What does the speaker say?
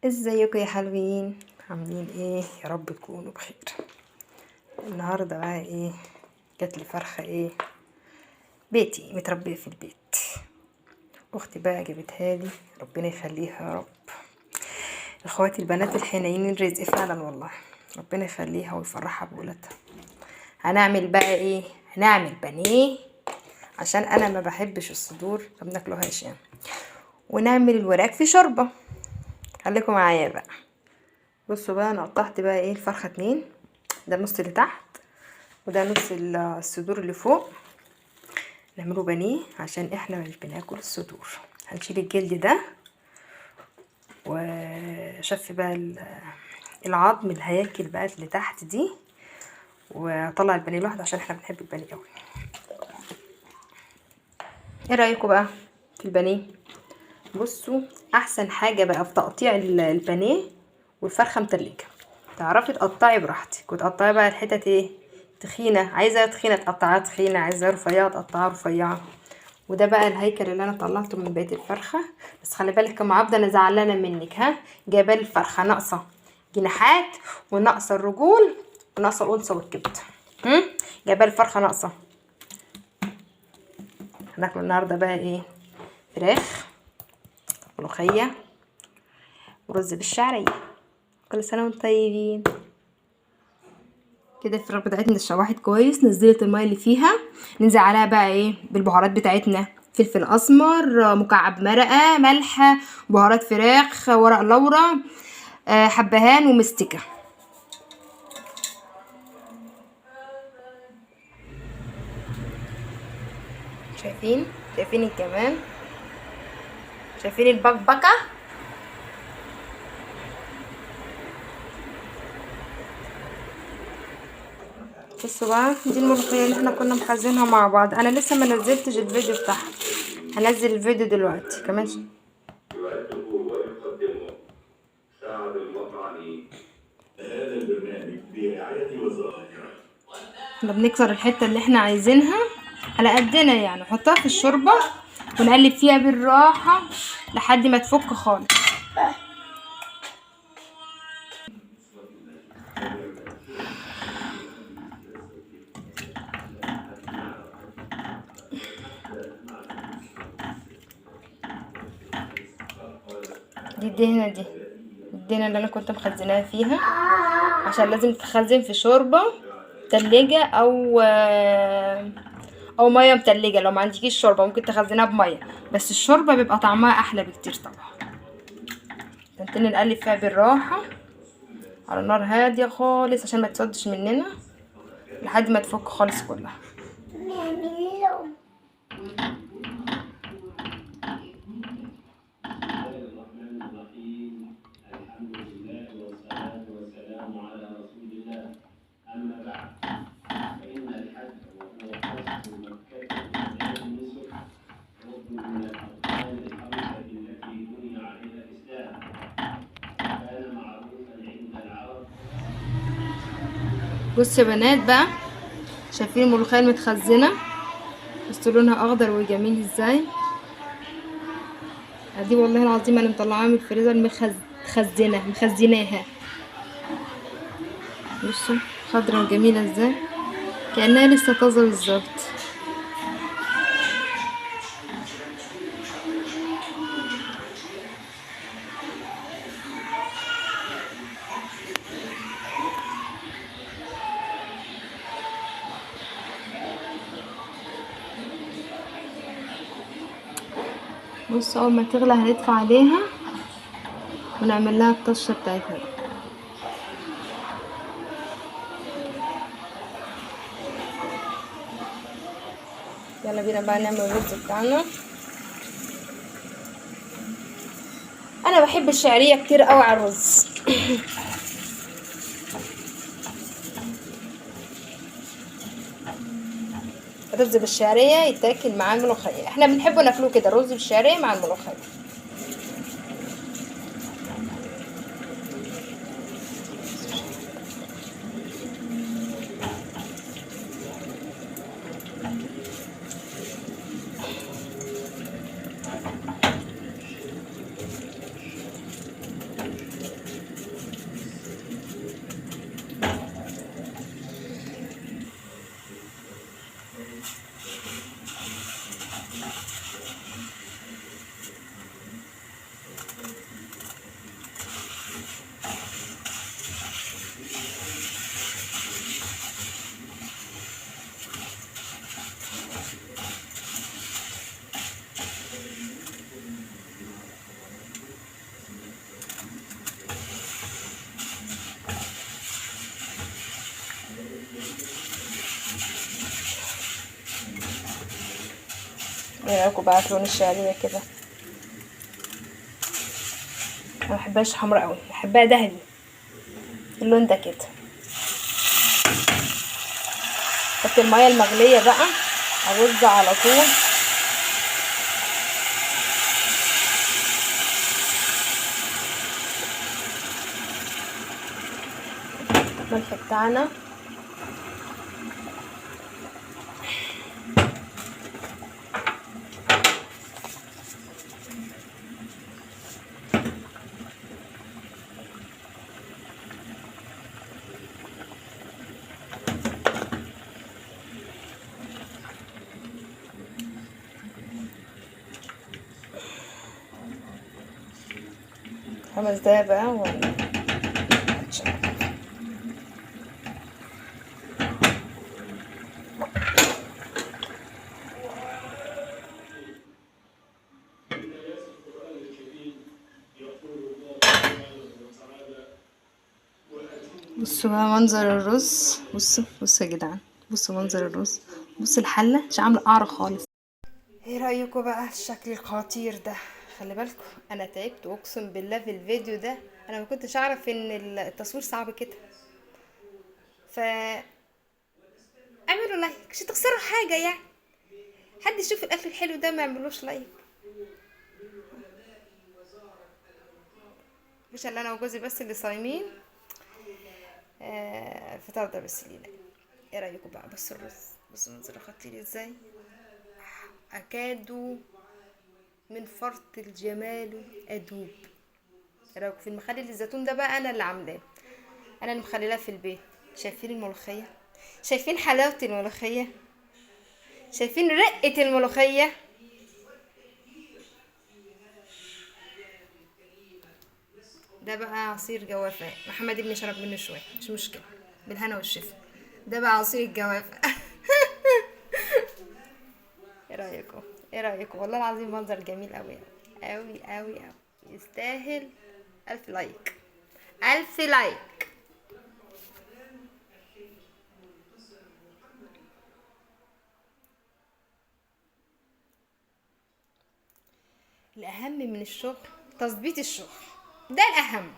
ازيكم يا حلوين؟ عاملين ايه؟ يا رب تكونوا بخير. النهارده بقى ايه، جات لي فرخة ايه بيتي، متربيه في البيت، اختي بقى جابتها لي، ربنا يخليها يا رب. اخواتي البنات الحنينين الرزق فعلا والله، ربنا يخليها ويفرحها بولادها. هنعمل بقى ايه؟ هنعمل بانيه، عشان انا ما بحبش الصدور ما بناكلوهاش يعني، ونعمل الوراك في شوربة. خليكم معايا بقى. بصوا بقى، انا قطعت بقى ايه الفرخه 2، ده النص اللي تحت وده نص الصدور اللي فوق. نعمله بانيه عشان احنا مش بناكل الصدور. هنشيل الجلد ده وشف بقى العظم الهياكل بقى اللي تحت دي، وطلع البانيه لوحده عشان احنا بنحب البانيه قوي. ايه رايكم بقى في البانيه؟ بصوا، احسن حاجة بقى في تقطيع البانيه والفرخه متلجه، تعرفي تقطعي براحتك، وتقطعي بقى الحتت ايه تخينة، عايزه تخينة تقطعيها تخينة، عايزه رفيعة تقطعيها رفيعة. وده بقى الهيكل اللي انا طلعته من بقية الفرخه. بس خلي بالك يا ام عبده، انا زعلانة منك، ها جايبه لي الفرخه ناقصه جناحات وناقصه الرجول وناقصه الانثى والكبد، جايبه لي الفرخه ناقصه. هناكل النهارده بقى ايه؟ فراخ، ملوخية، ورز بالشعريه. كل سنة وانتم طيبين. كده الفراخ بتاعتنا اتشوحت كويس، نزلت المية اللي فيها. ننزل عليها بقى ايه بالبهارات بتاعتنا، فلفل اسمر، مكعب مرقه، ملح، بهارات فراخ، ورق لورا، حبهان ومستكه. شايفين؟ شايفين الجمال؟ شايفين البكبكه؟ بصوا بقى، دي الملوخية اللي احنا كنا مخزنها مع بعض. انا لسه ما نزلتش الفيديو بتاعها، هنزل الفيديو دلوقتي كمان. احنا بنكسر الحتة اللي احنا عايزينها على قدنا يعني، نحطها في الشوربة ونقلب فيها بالراحة لحد ما تفك خالص. دي الدهنة، دي الدهنة اللي انا كنت مخزناها فيها، عشان لازم تتخزن في شوربة تلاجة او مية متلجة. لو ما عندكيش شوربة ممكن تخزنها بمية، بس الشوربة بيبقى طعمها احلى بكتير طبعا. نبتدي نقلب فيها بالراحة على نار هادية خالص عشان ما تصدش مننا لحد ما تفك خالص كلها. بصوا يا بنات بقى، شايفين الملوخية المتخزنة؟ بصوا لونها اخضر وجميل ازاي. دي والله العظيم انا مطلعاها من الفريزر، مخزناها. بصوا خضرة وجميلة ازاي، كأنها لسه طازة بالظبط. بصوا اول ما تغلى هندفع عليها ونعمل لها الطشه بتاعتها. يلا بينا بقى نعمل الرز بتاعنا. انا بحب الشعرية كتير قوي على الرز. الرز بالشعريه يتاكل مع الملوخية، احنا بنحبه ناكله كده، الرز بالشعريه مع الملوخية. ايه رايكم بقى في لون الشعرية كده؟ انا ما بحبهاش حمرا قوي، بحبها ذهبي اللون ده كده. حط المية المغليه بقى ارز على طول. الملح بتاعنا، خمس دقايق بقى بصوا بقى منظر الرز. بصوا بصوا يا جدعان، بصوا منظر الرز، بصوا الحلة مش عامله قعر خالص. ايه رايكم بقى الشكل الخطير ده؟ خلي بالكم انا تعبت اقسم بالله في الفيديو ده، انا ما كنتش اعرف ان التصوير صعب كده. ف اعملوا like، مش هتخسروا حاجة يعني، حد يشوف الاكل الحلو ده ما يعملوش like. مش الا انا وجوزي بس اللي صايمين، فطار ده بس لينا. ايه رايكم بقى؟ بصوا الرز، بصوا منظره خطير ازاي، اكاد من فرط الجمال ادوب. ايه رايكم في المخلل الزيتون ده بقى؟ انا اللي عاملاه، انا اللي مخللاه في البيت. شايفين الملوخية؟ شايفين حلاوة الملوخية؟ شايفين رقه الملوخية؟ ده بقى عصير جوافه، محمد ابني شرب منه شوية، مش مشكلة، بالهنا والشفا. ده بقى عصير الجوافه. ايه رايكم؟ ايه رايكم؟ والله العظيم منظر جميل قوي قوي قوي قوي، يستاهل 1000 like، 1000 like. الاهم من الشغل تظبيط الشغل، ده الاهم.